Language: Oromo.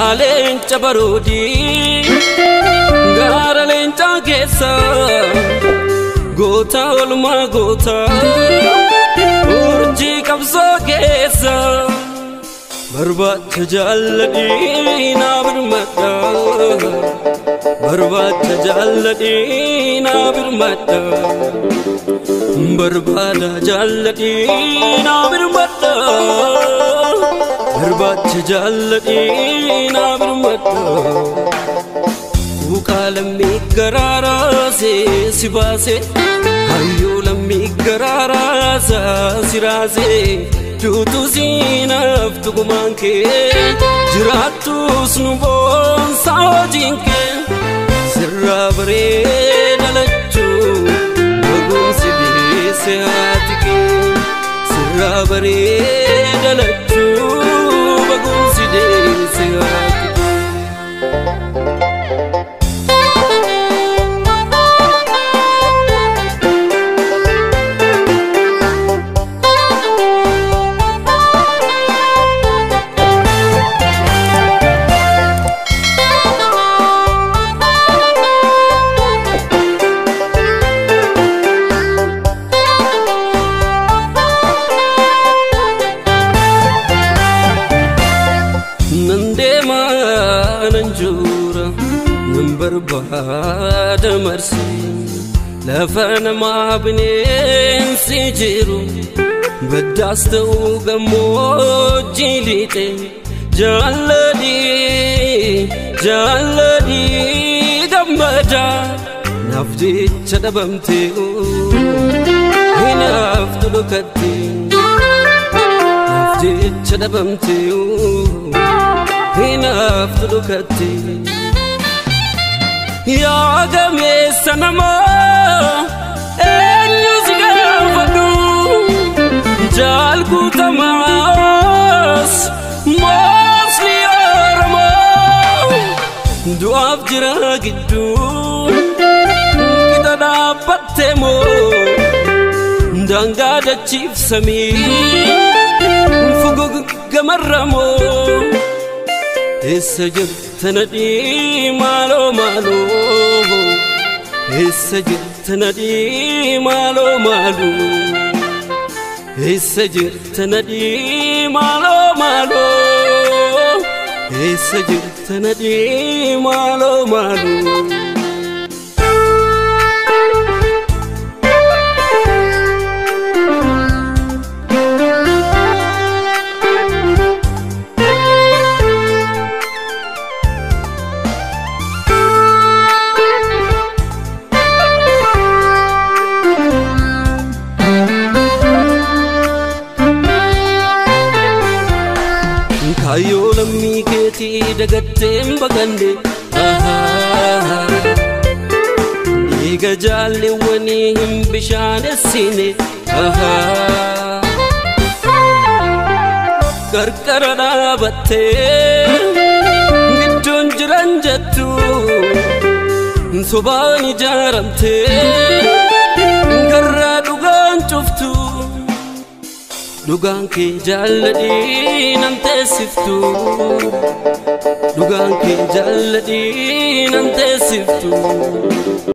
Yaa leenca baroodii gaara leencaa keessa goota olmaa goota urjii qabsoo keessa barbaacha jaalladhii naa birmadha barbaacha jaalladhii naa birmadha barbaada jaalladhii naa birmadha barbaacha jaalladhii naa birmadha Kuuqaa lammii garaaraasee si baase hayyuu lammii garaaraasaa si raasee duutu siinaaf tugumaan kee jiraattus nu boonsaa hojiin kee sirraa bareeda lachuu baguunsi deesse haati kee sirraa bareeda lachuu baguunsi deesse haati kee. Barbaada marsi lafa namaa bineensi jiru baddaas ta'uu gammoojjii lixe jaalladhii jaalladhii gammada naaf jecha dhabamtee hinaaftu dhokatte naaf jecha dhabamtee hinaaftu dhokatte. Yaa gameessa namaa eenyu si gaafadhu jaal guutamaas moosni Oromoo du'aaf jira gidduu qixa dhaabbattee moo daangaa dachiifsamii fuguggamarra moo eessa jirta nadhii maaloo maaloo eessa jirta nadhii maaloo maaloo eessa jirta nadhii maaloo maaloo eessa jirta nadhii maaloo maaloo. Kaayyoo lammii keetii dagatteen baqanne dhiiga jaalliwwanii hin bishaanessine qarqara dhaabattee gidduun jiran jettu sobaan ijaaramtee garraa dhugaan cuftu. Dhugaan kee jaalladhii nan teessiftu dhugaan kee jaalladhii nan teessiftu.